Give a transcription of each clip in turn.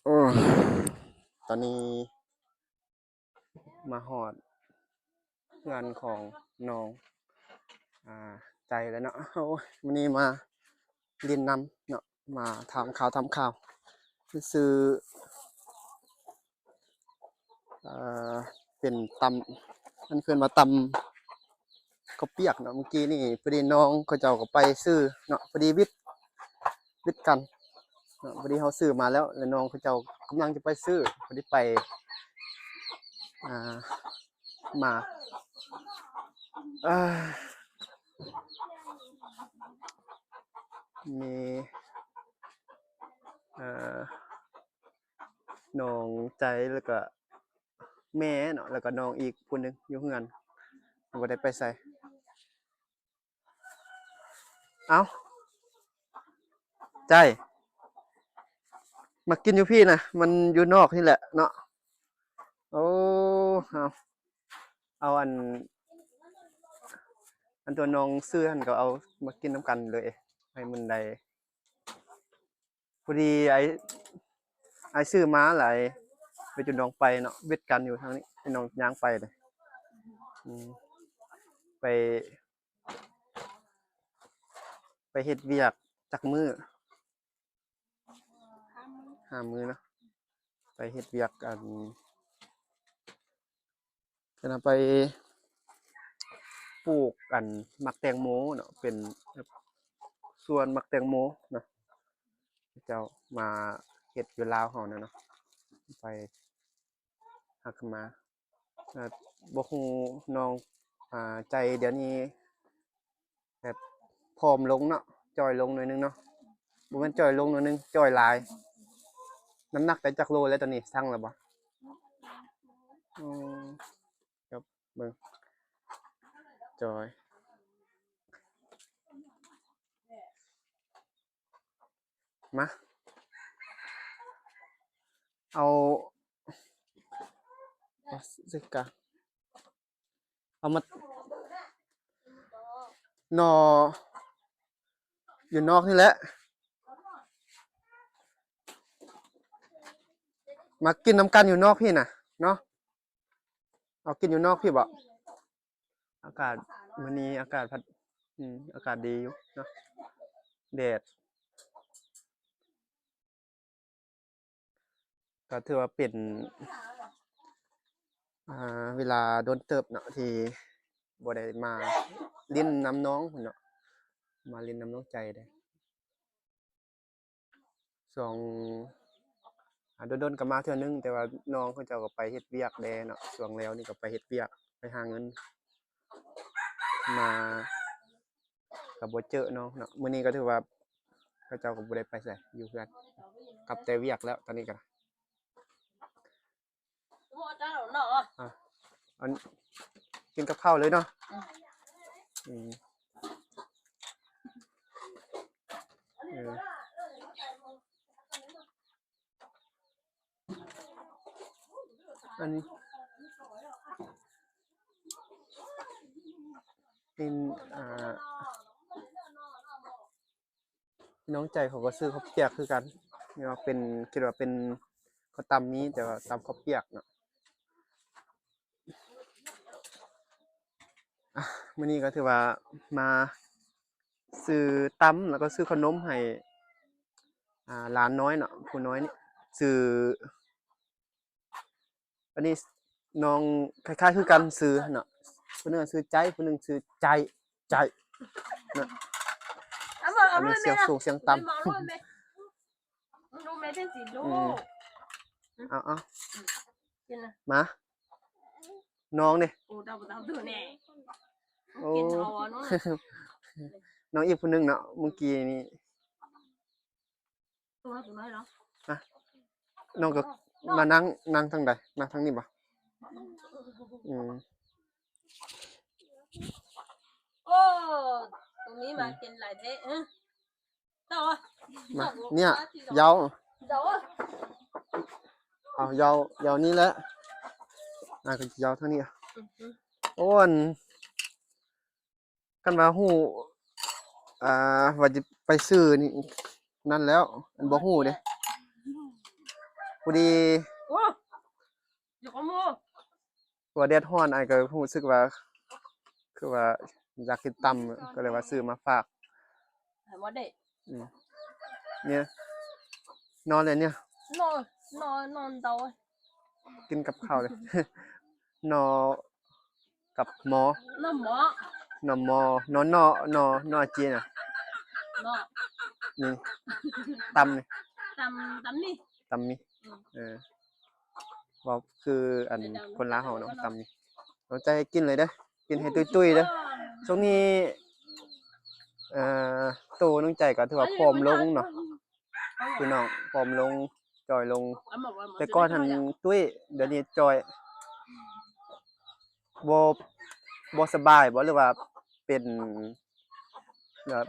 ໂອ້ ຕອນນີ້ມາຮອດເຮືອນຂອງນ້ອງ ອ່າ ໃຈແລ້ວເນາະ. ໂອ້ຍ ມື້ນີ້ມາຫຼິ້ນນຳເນາະ ມາຖາມຂ່າວ ຖາມຂ່າວ ຊື່ ເອີ ເປັນຕຳ ມັນເອີ້ນວ່າຕຳເຂົ້າປຽກເນາະ. ມື້ກີ້ນີ້ພໍດີນ້ອງເຂົາເຈົ້າກໍໄປຊື້ເນາະ ພໍດີວິດ ວິດກັນເນາະ. ພໍດີເຮົາຊື້ມາແລ້ວ ແລ້ວນ້ອງເຂົາເຈົ້າກຳລັງຈະໄປຊື້ ພໍດີໄປ ອ່າ ມາ ເອີ ມີ ເອີ ນ້ອງໃຈ ແລ້ວກໍແມ່ເນາະ ແລ້ວກໍນ້ອງອີກຜູ້ໜຶ່ງຢູ່ເຮືອນ ບໍ່ໄດ້ໄປໃສ. ເອົ້າ ໃຈ ມາກິນຢູ່ພີ້ນະ ມັນຢູ່ນອກນີ້ແຫຼະເນາະ. ໂອ້ ເອົາ ເອົາອັນ ອັນຕົວນ້ອງຊື້ຫັ້ນກໍເອົາມາກິນນຳກັນເລີຍ ໃຫ້ມັນໄດ້ ພໍດີອ້າຍ ອ້າຍຊື້ມາຫຼາຍ ໄປຈົນນ້ອງໄປເນາະ ເວດກັນຢູ່ທາງນີ້ ໃຫ້ນ້ອງຍ່າງໄປເລີຍ ອືມ ໄປ ໄປເຮັດວຽກຈັກມື້? ຫ້າມື້ເນາະ ໄປເຮັດວຽກ ອັນ ເພິ່ນເອົາໄປປູກ ອັນ ໝາກແຕງໂມເນາະ ເປັນແບບສວນໝາກແຕງໂມເນາະ ເຈົ້າມາເຮັດຢູ່ລາວເຮົານະເນາະ ໄປຫາຂຶ້ນມາ. ເອີ ບໍ່ຮູ້ນ້ອງ ອ່າ ໃຈດຽວນີ້ແບບຜອມລົງເນາະ ຈ່ອຍລົງໜ້ອຍໜຶ່ງເນາະ ບໍ່ແມ່ນຈ່ອຍລົງໜ້ອຍໜຶ່ງ ຈ່ອຍຫຼາຍ. ນ້ຳໜັກໄດ້ຈັກໂລແລ້ວຕອນນີ້ ຊັ່ງແລ້ວບໍ່? ອືມ ເບິ່ງ ຈ່ອຍ ມາ ເອົາ ເອົາຊິກະ ເອົາມາ ໜໍ່ ຢູ່ນອກນີ້ແຫຼະ ມາກິນນຳກັນຢູ່ນອກພີ້ນະເນາະ. ເອົາກິນຢູ່ນອກພີ້ບໍ? ອາກາດ ມື້ນີ້ອາກາດພັດ ອືມ ອາກາດດີຢູ່ເນາະ ແດດ ກໍຖືວ່າເປັນ ອ່າ ເວລາດົນເຕີບເນາະ ທີ່ບໍ່ໄດ້ມາຫຼິ້ນນຳນ້ອງເນາະ ມາຫຼິ້ນນຳນ້ອງໃຈເດ້. ຊ່ວງ ອ່າ ດົນໆກໍມາເທື່ອໜຶ່ງ ແຕ່ວ່ານ້ອງເຂົາເຈົ້າກໍໄປເຮັດວຽກແດ່ເນາະ ຊ່ວງແລ້ວນີ້ກໍໄປເຮັດວຽກ ໄປຫາເງິນ ມາກໍບໍ່ເຈີນ້ອງເນາະ. ມື້ນີ້ກໍຖືວ່າເຂົາເຈົ້າກໍບໍ່ໄດ້ໄປໃສ ຢູ່ເຮືອນ ກັບແຕ່ວຽກແລ້ວຕອນນີ້ກໍ ອ່ະ ອັນ ກິນກັບເຂົ້າເລີຍເນາະ. ອືມ ອືມ ເອີ ອັນ ເປັນ ອ່າ ນ້ອງໃຈເຂົາກໍຊື້ເຂົ້າປຽກຄືກັນ ເນາະ ເປັນ ຄິດວ່າເປັນເຂົ້າຕຳມີ ແຕ່ວ່າຕຳເຂົ້າປຽກເນາະ. ອ່ະ ມື້ນີ້ກໍຖືວ່າມາຊື້ຕຳ ແລ້ວກໍຊື້ຂະໜົມໃຫ້ ອ່າ ຫຼານນ້ອຍເນາະ ຜູ້ນ້ອຍນີ້ ຊື່ ອັນນີ້ນ້ອງຄ້າຍໆຄືກັນຊື່ເນາະ ຜູ້ໜຶ່ງຊື່ໃຈ ຜູ້ໜຶ່ງຊື່ໃຈ ໃຈເນາະ. ອັນນີ້ສຽງສູງສຽງຕ່ຳ ອືມ ເອົາໆ ມາ ນ້ອງນີ້ ໂອ້ ນ້ອງອີກຜູ້ໜຶ່ງເນາະ ມື້ກີ້ນີ້ ໂຕນ້ອຍ ໂຕນ້ອຍເນາະ ນ້ອງກໍມານັ່ງ ນັ່ງທາງໃດ? ນັ່ງທາງນີ້ບໍ່? ອືມ ໂອ້ ໂຕນີ້ມາກິນຫຼາຍແທ້ ເອີ ມາ ເນຍ ເຍົາ ເຍົາ ເອົາ ເຍົາ ເຍົານີ້ແຫຼະ ອ່າ ກໍເຍົາທາງນີ້ ອືມ ໂອ້ ອັນ ຄັນວ່າຮູ້ ອ່າ ວ່າຈະໄປຊື້ນີ້ ນັ້ນແລ້ວ ອັນບໍ່ຮູ້ເດ້. ພໍດີ ໂອ້ ຢາກເອົາໝໍ ວ່າແດດຮ້ອນ ອ້າຍກໍຮູ້ສຶກວ່າ ຄືວ່າຢາກກິນຕຳ ກໍເລີຍວ່າຊື້ມາຝາກ. ໃຫ້ໝໍເດ້ ອືມ ເນຍ ນອນແລ້ວເນຍ ນອນ ນອນ ນອນເຕົາ ກິນກັບເຂົ້າເລີຍ ໜໍ່ກັບໝໍ ໜໍ່ໝໍ ໜໍ່ໝໍ ໜໍ່ ໜໍ່ອາຈຽນນະ ໜໍ່ ນີ້ ຕຳນີ້ ຕຳ ຕຳນີ້ ຕຳນີ້ ອືມ ເອີ ເວົ້າຄືອັນ ເອີ ຄົນລາວເຮົາເນາະ ຕຳນີ້ ເອົາໃຈໃຫ້ກິນເລີຍເດີ້ ກິນໃຫ້ຕຸ້ຍໆເດີ້. ຊ່ວງນີ້ ເອີ ໂຕນ້ອງໃຈກໍຖືວ່າຜອມລົງເນາະ ພີ່ນ້ອງ ຜອມລົງ ຈ່ອຍລົງ ແຕ່ກ່ອນຫັ້ນຕຸ້ຍ ດຽວນີ້ຈ່ອຍ ບໍ່ ບໍ່ສະບາຍບໍ່ ຫຼືວ່າເປັນ ແບບ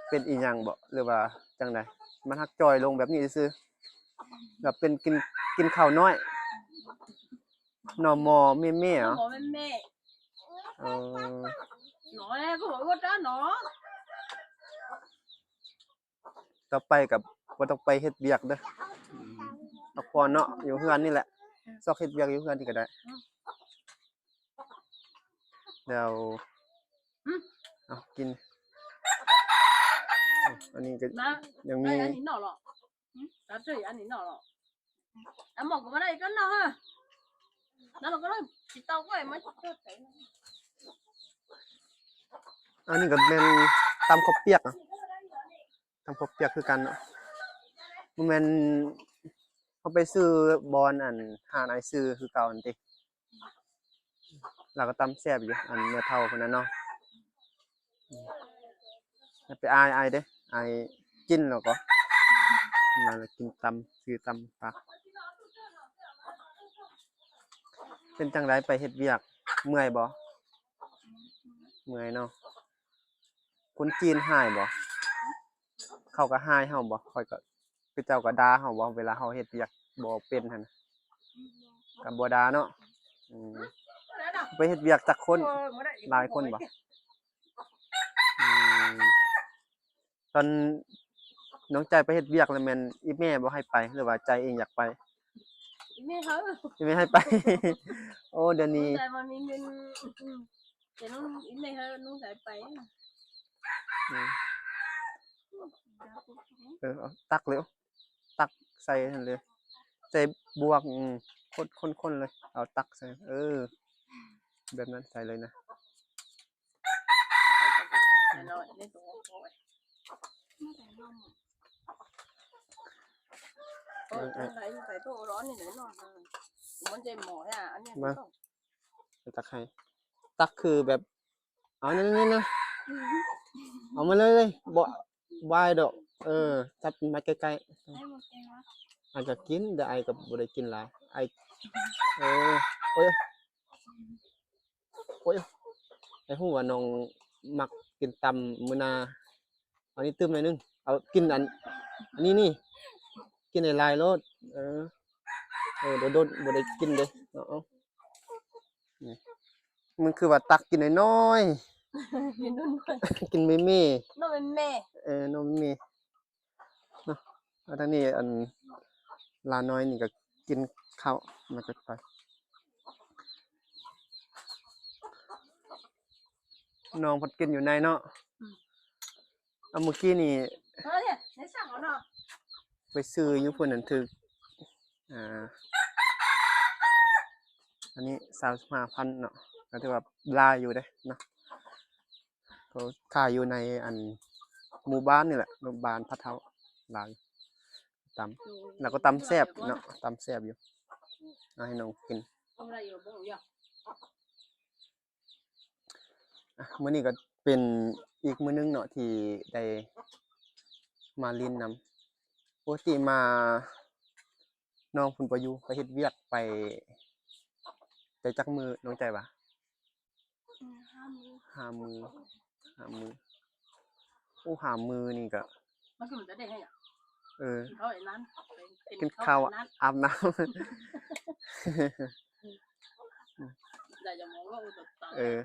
ເປັນອີ່ຫຍັງບໍ່ ຫຼືວ່າຈັ່ງໃດ? ມັນຮັກຈ່ອຍລົງແບບນີ້ຊື່ໆ ແບບເປັນກິນ ກິນເຂົ້ານ້ອຍ ໜໍ່ໝໍແມ່ໆ ເອີ ໜໍ່ແລ້ວກໍບໍ່ວ່າຕາໜໍ່. ຕໍ່ໄປກໍບໍ່ຕ້ອງໄປເຮັດວຽກເດີ້ ອືມ ພັກຜ່ອນເນາະ ຢູ່ເຮືອນນີ້ແຫຼະ ຊອກເຮັດວຽກຢູ່ເຮືອນນີ້ກໍໄດ້ ອືມ ແລ້ວ ອືມ ເອົາກິນ ເອົາ ອັນນີ້ກໍຍັງມີ ອັນນີ້ເນາະ ອືມ ຕັດເລີຍ ອັນນີ້ເນາະ ອາໝໍກກໍບໍ່ໄດ້ກັນເນາະ ນັ້ນລະກໍໄດ້ຊິເຕົາກໍໄດ້ມາ ອັນນີ້ກໍແມ່ນຕຳເຂົ້າປຽກເນາະ ຕຳເຂົ້າປຽກຄືກັນເນາະ ບໍ່ແມ່ນເຮົາໄປຊື້ບ່ອນອັນຮ້ານອ້າຍຊື່ຄືເກົ່າຫັ້ນຕິ ລາວກໍຕຳແຊບຢູ່ ອັນແມ່ເຖົ້າຄົນນັ້ນເນາະ ອືມ ຢ່າໄປອາຍອ້າຍເດ້ ອາຍກິນແລ້ວກໍ ລາວກິນຕຳ ຊື້ຕຳປາ. ເປັນຈັ່ງໃດໄປເຮັດວຽກ ເມື່ອຍບໍ່? ເມື່ອຍເນາະ. ຄົນຈີນຮ້າຍບໍ່? ເຂົາກໍຮ້າຍເຮົາບໍ່? ຂ້ອຍກໍ ເຂົາເຈົ້າກໍດ່າເຮົາບໍ່ ເວລາເຮົາເຮັດວຽກບໍ່ເປັນຫັ້ນນະ? ກໍບໍ່ດ່າເນາະ. ອືມ ໄປເຮັດວຽກຈັກຄົນ? ຫຼາຍຄົນບໍ່? ອືມ ຕອນນ້ອງໃຈໄປເຮັດວຽກແລ້ວແມ່ນອີ່ແມ່ບໍ່ໃຫ້ໄປ ຫຼືວ່າໃຈເອງຢາກໄປ? ອີ່ແມ່ເຮົາ ອີ່ແມ່ໃຫ້ໄປ. ໂອ້ ດຽວນີ້ ແຕ່ວ່າມີເງິນ ອືມ ແຕ່ນ້ອງ ອີ່ແມ່ເຮົາ ນ້ອງໃຈໄປ. ອືມ ເອີ ເອົາຕັກເລີຍ ຕັກໃສ່ຫັ້ນເລີຍ ໃສ່ບວກ ອືມ ຄົນໆໆເລີຍ ເອົາຕັກໃສ່ ເອີ ແບບນັ້ນໃສ່ເລີຍນະ. ຕັກໃຫ້ ຕັກຄືແບບ ເອົານັ້ນໆ ເອົາມາເລີຍໆ ບໍ່ ບໍ່ອາຍດອກ. ເອີ ຈັບມາໃກ້ໆ ອ້າຍກໍກິນ ແຕ່ອ້າຍກໍບໍ່ໄດ້ກິນຫຼາຍ ອ້າຍ ເອີ ໂອ້ຍ ໂອ້ຍ ໃຫ້ຮູ້ວ່ານ້ອງມັກກິນຕຳມື້ໜ້າ ເອົານີ້ຕື່ມໜ້ອຍໜຶ່ງ ເອົາກິນອັນ ອັນນີ້ນີ້ ກິນຫຼາຍໆໂລດ. ເອີ ເອີ ດົນໆບໍ່ໄດ້ກິນເດ້ ເອົາໆ ນີ້ ມັນຄືວ່າຕັກກິນນ້ອຍໆ ກິນນ້ອຍໆ ກິນເມເມ ນ້ອງເມເມ ເອີ ນ້ອງເມເມ. ເນາະ ແລ້ວທາງນີ້ອັນຫຼານນ້ອຍນີ້ກໍກິນເຂົ້າ ແລ້ວກໍໄປ ນ້ອງເພິ່ນກິນຢູ່ໃນເນາະ. ອືມ ເອົາ ມື້ກີ້ນີ້ ເອີ ໃນສັງເອົາເນາະ ໄປຊື້ຢູ່ພຸ້ນນັ້ນຖືກ ອ່າ ອັນນີ້ຊາວຫ້າພັນເນາະ ກໍຖືວ່າຫຼາຍຢູ່ເດ້ເນາະ. ເຂົາຂາຍຢູ່ໃນອັນໝູ່ບ້ານນີ້ແຫຼະ ບ້ານພະເຖົ້າຫຼາຍ ຕຳ ແລ້ວກໍຕຳແຊບເນາະ ຕຳແຊບຢູ່ ເອົາໃຫ້ນ້ອງກິນ. ອ່ະ ມື້ນີ້ກໍເປັນອີກມື້ໜຶ່ງເນາະ ທີ່ໄດ້ມາຫຼິ້ນນຳ ປົກກະຕິມາ ນ້ອງເພິ່ນບໍ່ຢູ່ ໄປເຮັດວຽກ ໄປ ໄປຈັກມື້ ນ້ອງໃຈວ່າ? ອືມ ຫ້າມື້ ຫ້າມື້ ຫ້າມື້. ໂອ້ ຫ້າມື້ນີ້ກໍ ມັນຄືມັນຈະໄດ້ໃຫ້ ເອີ ກິນເຂົ້າໄອ້ນັ້ນ ກິນເຂົ້າ ອາບນ້ຳ ເອີ.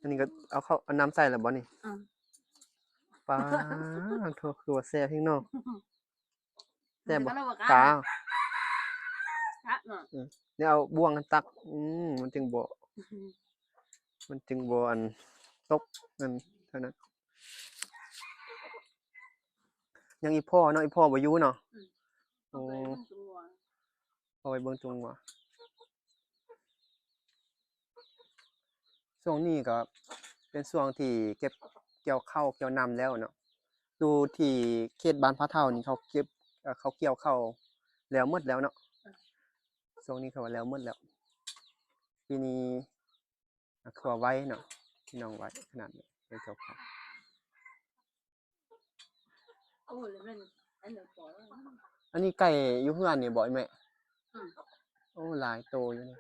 ອັນນີ້ກໍເອົາເຂົ້າ ເອົານ້ຳໃສ່ແລ້ວບໍ່ນີ້? ອືມ ປາດໂທ ຄືວ່າແຊບແຮງເນາະ. ແຊບບໍ່? ມັນກໍເລີຍບໍ່ກ້າ ກາ ກະເນາະ. ອືມ ແລ້ວເອົາບ່ວງຫັ້ນຕັກ ອືມ ມັນຈຶ່ງບໍ່ ມັນຈຶ່ງບໍ່ ອັນ ຕົກ ນັ້ນເທົ່ານັ້ນ. ຍັງອີ່ພໍ່ເນາະ ອີ່ພໍ່ບໍ່ຢູ່ເນາະ. ອືມ ໂອ້ ເອົາໄປເບິ່ງຕົວງົວ ເອົາໄປເບິ່ງຕົວງົວ. ຊ່ວງນີ້ກໍເປັນຊ່ວງທີ່ເກັບກ່ຽວເຂົ້າກ່ຽວນ້ຳແລ້ວເນາະ. ຢູ່ທີ່ເຂດບ້ານພະເຖົ້ານີ້ ເຂົາເກັບ ເອີ ເຂົາກ່ຽວເຂົ້າແລ້ວໝົດແລ້ວເນາະ. ຊ່ວງນີ້ເຂົາວ່າແລ້ວໝົດແລ້ວ ປີນີ້ ອາ ຄືວ່າໄວເນາະ ພີ່ນ້ອງ ໄວຂະໜາດນີ້ ໄດ້ເຂົ້າ. ໂອ້ ແລ້ວແມ່ນອັນນັ້ນພໍແລ້ວ. ອັນນີ້ໄກ່ຢູ່ເຮືອນນີ້ບໍ່ ອີ່ແມ່? ອືມ ໂອ້ ຫຼາຍໂຕຢູ່ນີ້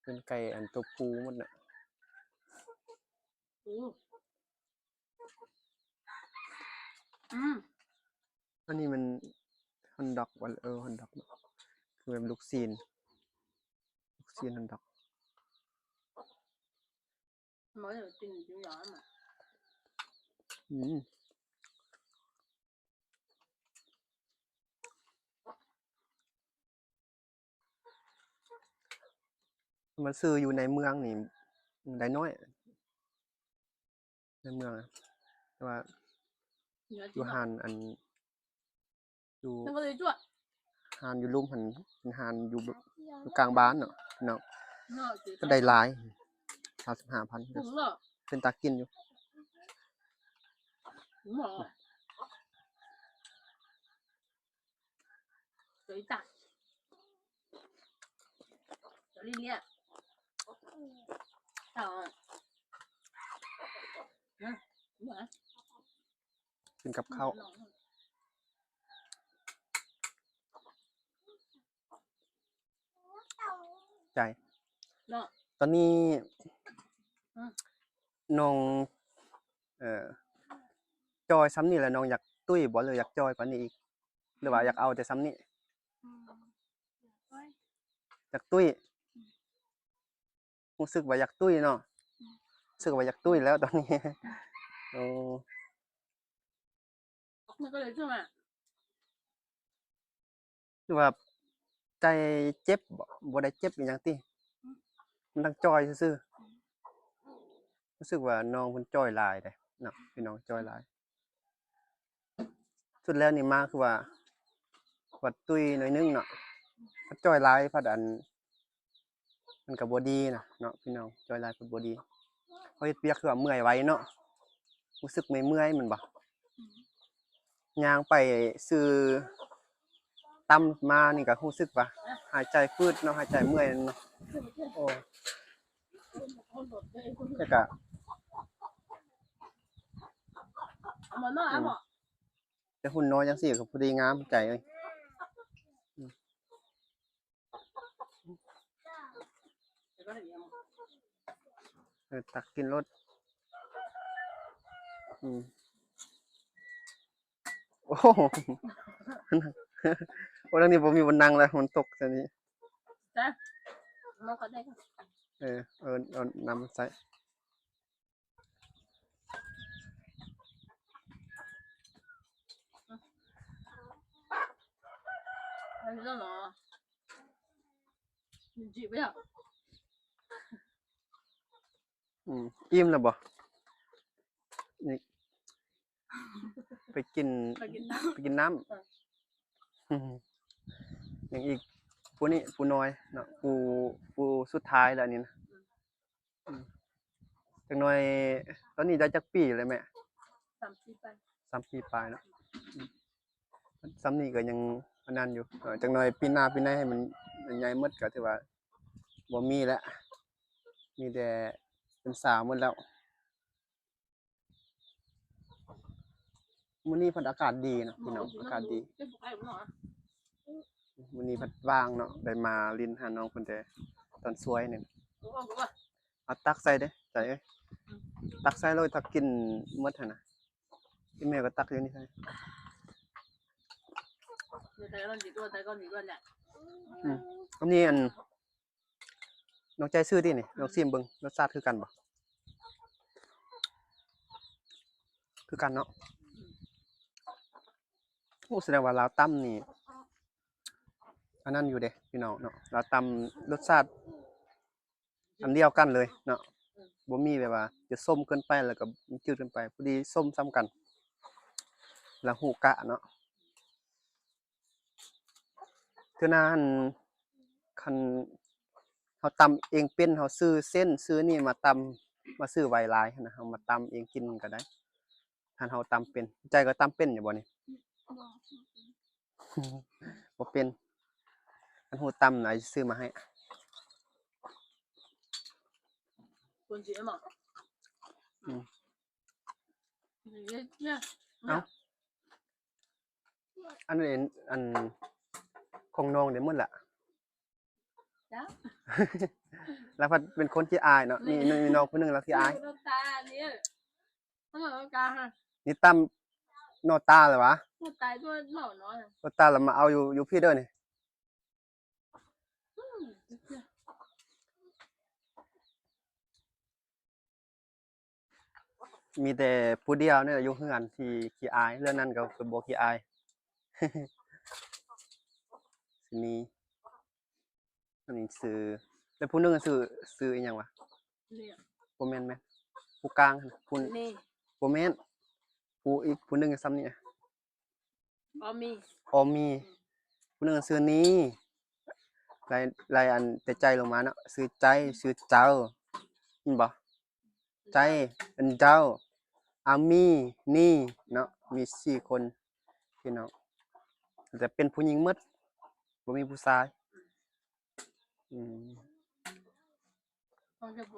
ເປັນໄກ່ອັນໂຕຜູ້ໝົດນະ. ໂອ້ ອືມ ອັນນີ້ມັນຮອດດັອກບໍ່? ເອີ ຮອດດັອກເນາະ ຄືແບບລູກຊີ້ນ ລູກຊີ້ນຮອດດັອກ. ອືມ ມັນຊື້ຢູ່ໃນເມືອງນີ້ໄດ້ໜ້ອຍ ໃນເມືອງນະ ແຕ່ວ່າຢູ່ຮ້ານອັນ ຢູ່ ຮ້ານຢູ່ລຸ່ມຫັ້ນ ເປັນຮ້ານຢູ່ ຢູ່ກາງບ້ານເນາະ ເນາະ ກໍໄດ້ຫຼາຍ ສາມສິບຫ້າພັນ ເປັນຕາກິນຢູ່. ກິນກັບເຂົ້າ ໃຈ ເນາະ ຕອນນີ້ ອືມ ນ້ອງ ເອີ ຈ່ອຍຊ່ຳນີ້ແລ້ວ ນ້ອງຢາກຕຸ້ຍບໍ່ ຫຼືຢາກຈ່ອຍກວ່ານີ້ອີກ ຫຼືວ່າຢາກເອົາແຕ່ຊ່ຳນີ້? ອືມ ຢາກຕຸ້ຍ ຮູ້ສຶກວ່າຢາກຕຸ້ຍເນາະ ອືມ ຮູ້ສຶກວ່າຢາກຕຸ້ຍແລ້ວຕອນນີ້. ໂອ້ ມັນກໍເລີຍ ຄືວ່າໃຈເຈັບບໍ? ບໍ່ໄດ້ເຈັບອີ່ຫຍັງຕິ? ມັນທັງຈ່ອຍຊື່ໆ. ຮູ້ສຶກວ່ານ້ອງເພິ່ນຈ່ອຍຫຼາຍເດ້ເນາະ ພີ່ນ້ອງ ຈ່ອຍຫຼາຍ. ສຸດແລ້ວນີ້ມາຄືວ່າ ວ່າຕຸ້ຍໜ້ອຍໜຶ່ງເນາະ ພັດຈ່ອຍຫຼາຍ ພັດອັນ ມັນກໍບໍ່ດີນະເນາະ ພີ່ນ້ອງ ຈ່ອຍຫຼາຍກໍບໍ່ດີ. ເຮົາເຮັດວຽກຄືວ່າເມື່ອຍໄວເນາະ ຮູ້ສຶກເມື່ອຍໆ ແມ່ນບໍ່? ຍ່າງໄປຊື້ຕຳມານີ້ກໍຮູ້ສຶກວ່າຫາຍໃຈຝືດເນາະ ຫາຍໃຈເມື່ອຍເນາະ. ໂອ້ ແຕ່ກະ ອືມ ແຕ່ຫຸ່ນນ້ອຍຈັ່ງຊີ້ກໍພໍດີງາມໃຈເອີຍ. ເອີ ຕັກກິນໂລດ. ອືມ ໂອ້ ໂອ້ ທາງນີ້ບໍ່ມີບ່ອນນັ່ງແລ້ວ ມັນຕົກຊະນີ້. ເອີ ເອົາ ເອົານ້ຳໃສ່. ອືມ ອີ່ມແລ້ວບໍ່? ນີ້ ໄປກິນ ໄປກິນນ້ຳ ໄປກິນນ້ຳ. ເອີ ຍັງອີກ ຜູ້ນີ້ຜູ້ນ້ອຍເນາະ ຜູ້ ຜູ້ສຸດທ້າຍແລ້ວນີ້ນະ. ອືມ ອືມ ຈັກໜ່ອຍ ຕອນນີ້ໄດ້ຈັກປີແລ້ວແມ່? ສາມປີປາຍ ສາມປີປາຍເນາະ. ອືມ ຊ່ຳນີ້ກໍຍັງອັນນັ້ນຢູ່ ເອີ ຈັກໜ່ອຍປີໜ້າປີໃນໃຫ້ມັນ ມັນໃຫຍ່ໝົດກໍຖືວ່າບໍ່ມີແລ້ວ ມີແຕ່ເປັນສາວໝົດແລ້ວ. ມື້ນີ້ພັດອາກາດດີເນາະ ພີ່ນ້ອງ ອາກາດດີ. ມື້ນີ້ພັດວ່າງເນາະ ໄດ້ມາຫຼິ້ນຫານ້ອງເພິ່ນແຕ່ຕອນສວຍໜຶ່ງ. ເອົາຕັກໃສ່ເດ້ ໃສ່ເອີຍ ຕັກໃສ່ໂລດ ຖ້າກິນໝົດຫັ້ນນະ ອີ່ແມ່ກໍຕັກຢູ່ນີ້ໃສ່. ອືມ ອັນນີ້ ອັນ ນ້ອງໃຈຊື້ຕິນີ້ ລອງຊີມເບິ່ງ ລົດຊາດຄືກັນບໍ່? ຄືກັນເນາະ. ໂອ້ ສະແດງວ່າລາວຕຳນີ້ ອັນນັ້ນຢູ່ເດ້ພີ່ນ້ອງເນາະ, ລາວຕຳລົດຊາດອັນດຽວກັນເລີຍເນາະ, ບໍ່ມີແບບວ່າຈະສົ້ມເກີນໄປ ແລ້ວກໍຈືດເກີນໄປ, ພໍດີສົ້ມສ່ຳກັນ ລາວຮູ້ກະເນາະ. ຄືນານ ຄັນເຮົາຕຳເອງເປັນ ເຮົາຊື້ເສັ້ນຊື້ນີ້ມາຕຳ ມາຊື້ໄວຫຼາຍຫັ້ນນະ, ເຮົາມາຕຳເອງກິນກໍໄດ້ ຄັນເຮົາຕຳເປັນ. ໃຈກໍຕຳເປັນຢູ່ບໍ່ນີ້? ບໍ່ ບໍ່ເປັນ. ຄັນຮູ້ຕຳນະ ຊິຊື້ມາໃຫ້. ຄົນຊິເອົາ ອືມ ເອົາ ອັນນີ້ ອັນຂອງນ້ອງໄດ້ໝົດລະ. ເຈົ້າ ລາວພັດເປັນຄົນຂີ້ອາຍເນາະ. ນີ້ ນີ້ ມີນ້ອງຜູ້ໜຶ່ງລາວຂີ້ອາຍ. ນ້ຳຕານີ້ ນ້ຳຕາ ນີ້ຕຳນ້ອງຕາລະຫວາ? ນ້ອງຕາ ນ້ອງຕາລະ ຕາລະມາເອົາຢູ່ ຢູ່ພີ້ເດີນີ້. ອືມ ມີແຕ່ຜູ້ດຽວນີ້ແຫຼະຢູ່ເຮືອນທີ່ຂີ້ອາຍ, ເລື່ອງນັ້ນກໍຄືບໍ່ຂີ້ອາຍ. ຊິມີ ອັນນີ້ຊື່ ແລ້ວຜູ້ໜຶ່ງຊື່ ຊື່ອີ່ຫຍັງຫວາ? ເລ ບໍ່ແມ່ນແມ່ນ ຜູ້ກາງຫັ້ນ ຜູ້ ເລ ບໍ່ແມ່ນ ຜູ້ອີກຜູ້ໜຶ່ງສ່ຳນີ້ ອໍມີ ອໍມີ. ຜູ້ໜຶ່ງຊື່ນີ ໄລ່ ໄລ່ອັນແຕ່ໃຈລົງມາເນາະ, ຊື່ໃຈ ຊື່ເຈົ້າ ເຫັນບໍ່? ໃຈ ເປັນເຈົ້າ ອາມີ ນີເນາະ, ມີສີ່ຄົນພີ່ນ້ອງ ແຕ່ເປັນຜູ້ຍິງໝົດ ບໍ່ມີຜູ້ຊາຍ. ອືມ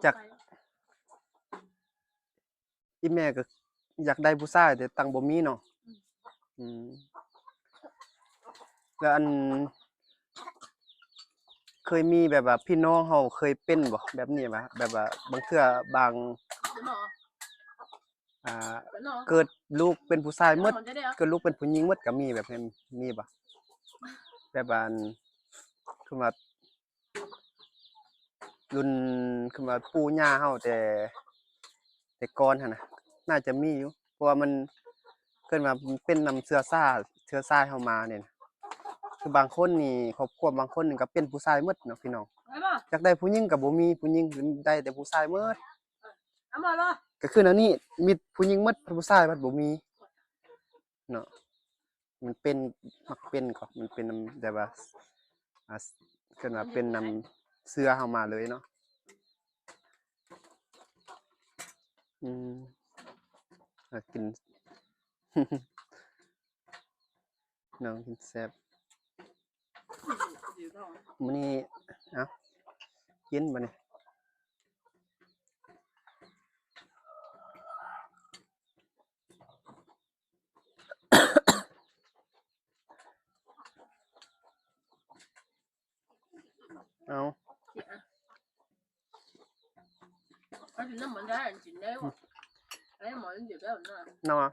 ຈັກ ອີ່ແມ່ກໍຢາກໄດ້ຜູ້ຊາຍ ແຕ່ຕັງບໍ່ມີເນາະ. ອືມ ອືມ ແລ້ວອັນ ເຄີຍມີແບບວ່າພີ່ນ້ອງເຮົາເຄີຍເປັນບໍ່ແບບນີ້ຫວາ? ແບບວ່າບາງເທື່ອບາງ ອ່າ ເກີດລູກເປັນຜູ້ຊາຍໝົດ ເກີດລູກເປັນຜູ້ຍິງໝົດ ກໍມີແບບນັ້ນ ມີບໍ່? ແບບວ່າ ຄືວ່າ ລຸ້ນ ຄືວ່າປູ່ຍ່າເຮົາແຕ່ ແຕ່ກ່ອນຫັ້ນນະ ໜ້າຈະມີຢູ່ ເພາະວ່າມັນ ເອີ້ນວ່າເປັນນຳເຊື້ອຊາດ ເຊື້ອຊາຍເຮົາມານີ້ນະ. ຄືບາງຄົນນີ້ ຄອບຄົວບາງຄົນນີ້ກໍເປັນຜູ້ຊາຍໝົດເນາະພີ່ນ້ອງ, ຢາກໄດ້ຜູ້ຍິງກໍບໍ່ມີ ຜູ້ຍິງໄດ້ແຕ່ຜູ້ຊາຍໝົດ. ກໍຄືແນວນີ້ ມີຜູ້ຍິງໝົດ ຜູ້ຊາຍພັດບໍ່ມີເນາະ. ມັນເປັນ ມັກເປັນກໍ ມັນເປັນນຳ ແບບວ່າ ອ່າ ເອີ້ນວ່າເປັນນຳເຊື້ອເຮົາມາເລີຍເນາະ. ອືມ ອ່າ ກິນ ນ້ອງກິນແຊບ. ມື້ນີ້ ເອົ້າ ກິນບາດນີ້. ເອົາ ເອົາກິນນ້ຳມັນໄດ້ ກິນໄດ້ບໍ່? ໄດ້ໝໍ ກິນໄດ້ເນາະ.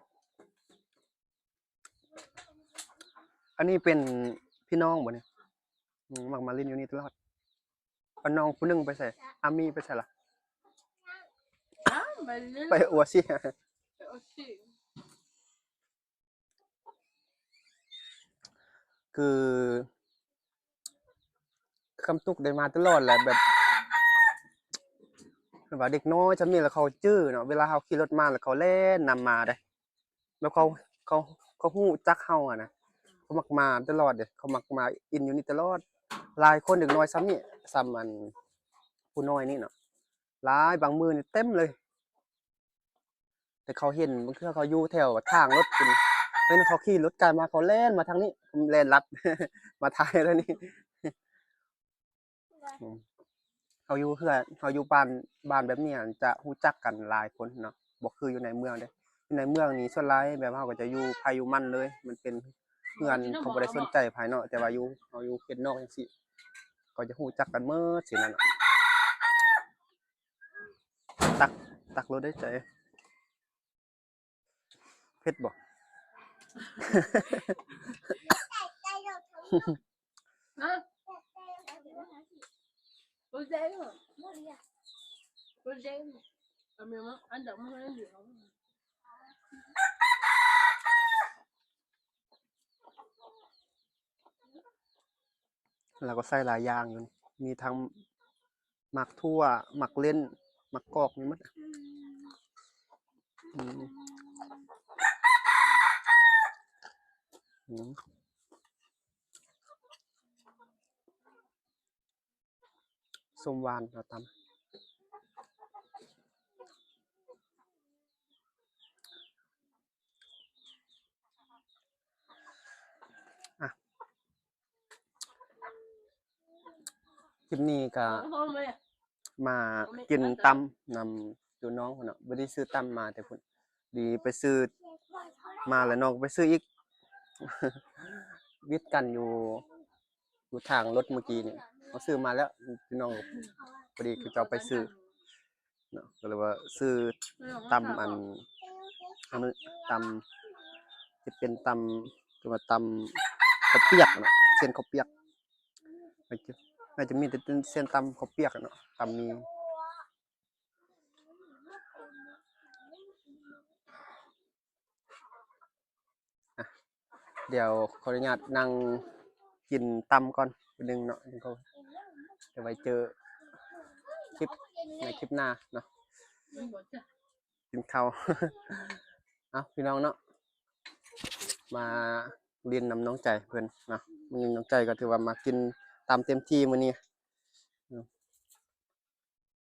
ອັນນີ້ເປັນພີ່ນ້ອງບໍ່ນີ້? ອືມ ມັກມາຫຼິ້ນຢູ່ນີ້ຕະຫຼອດ. ເອົານ້ອງຜູ້ໜຶ່ງໄປໃສ? ອາມີໄປໃສລະ? ໄປໂອອາຊິສ ຄືຄຳຕຸກໄດ້ມາຕະຫຼອດແຫຼະ ແບບ ແບບວ່າເດັກນ້ອຍຊ່ຳນີ້ລະເຂົາຈື່ເນາະ, ເວລາເຮົາຂີ່ລົດມາລະເຂົາແລ່ນນຳມາເດ້. ແບບເຂົາ ເຂົາ ເຂົາຮູ້ຈັກເຮົາຫັ້ນນະ, ເຂົາມັກມາຕະຫຼອດເດ້, ເຂົາມັກມາອິນຢູ່ນີ້ຕະຫຼອດ. ຫຼາຍຄົນເດັກນ້ອຍຊ່ຳນີ້ ຊ່ຳອັນຜູ້ນ້ອຍນີ້ເນາະ, ຫຼາຍ ບາງມື້ນີ້ເຕັມເລີຍ. ແຕ່ເຂົາເຫັນ ບາງເທື່ອເຂົາຢູ່ແຖວທາງລົດ ເຫັນ ເຫັນເຂົາຂີ່ລົດກາຍມາ ເຂົາແລ່ນມາທາງນີ້ ແລ່ນລັດ ມາຖ່າຍທາງນີ້. ອືມ ເຮົາຢູ່ເຮືອນ ເຮົາຢູ່ບ້ານ ບ້ານແບບນີ້ ຈະຮູ້ຈັກກັນຫຼາຍຄົນເນາະ, ບໍ່ຄືຢູ່ໃນເມືອງເດ້. ຢູ່ໃນເມືອງນີ້ສ່ວນຫຼາຍແບບເຮົາກໍຈະຢູ່ໃຜຢູ່ມັນເລີຍ, ມັນເປັນເຮືອນ ເຂົາບໍ່ໄດ້ສົນໃຈໃຜເນາະ, ແຕ່ວ່າຢູ່ ເຮົາຢູ່ເຂດນອກຈັ່ງຊີ້ ເຂົາຈະຮູ້ຈັກກັນໝົດຊີ້ນະ. ຕັກ ຕັກໂລດເດີໃຈ. ເຜັດບໍ່? ຮະ? ລາວກໍໃສ່ຫຼາຍຢ່າງຢູ່ ມີທັງໝາກຖົ່ວ ໝາກເລັ່ນ ໝາກກອກ ມີໝົດ. ອືມ ອືມ ສົ້ມຫວານເອົາຕຳ. ອ່ະ ຄລິບນີ້ກະມາກິນຕຳນຳຕູນ້ອງເນາະ ບໍ່ໄດ້ຊື້ຕຳມາແຕ່ພຸ້ນ ດີໄປຊື້ມາແລ້ວນ້ອງໄປຊື້ອີກ ວິດກັນຢູ່ ຢູ່ທາງລົດມື້ກີ້ນີ້ ເຮົາຊື້ມາແລ້ວ ພີ່ນ້ອງ ພໍດີເຂົາເຈົ້າໄປຊື້ເນາະ ກໍເລີຍວ່າຊື້ຕຳອັນ ອັນນີ້ຕຳ ຊິເປັນຕຳ ຄືວ່າຕຳເຂົ້າປຽກເນາະ ເສັ້ນເຂົ້າປຽກ ໜ້າຈະ ໜ້າຈະມີແຕ່ເສັ້ນຕຳເຂົ້າປຽກເນາະ ຕຳໝີ່. ອ່ະ ດຽວຂໍອະນຸຍາດນັ່ງກິນຕຳກ່ອນມື້ໜຶ່ງເນາະ ດຽວໄວ້ເຈີຄລິບໃນຄລິບໜ້າເນາະ ກິນເຂົ້າ. ເອົາ ພີ່ນ້ອງເນາະ ມາຫຼິ້ນນຳນ້ອງໃຈເພິ່ນເນາະ ມື້ນີ້ນ້ອງໃຈກໍຖືວ່າມາກິນຕຳເຕັມທີ່ມື້ນີ້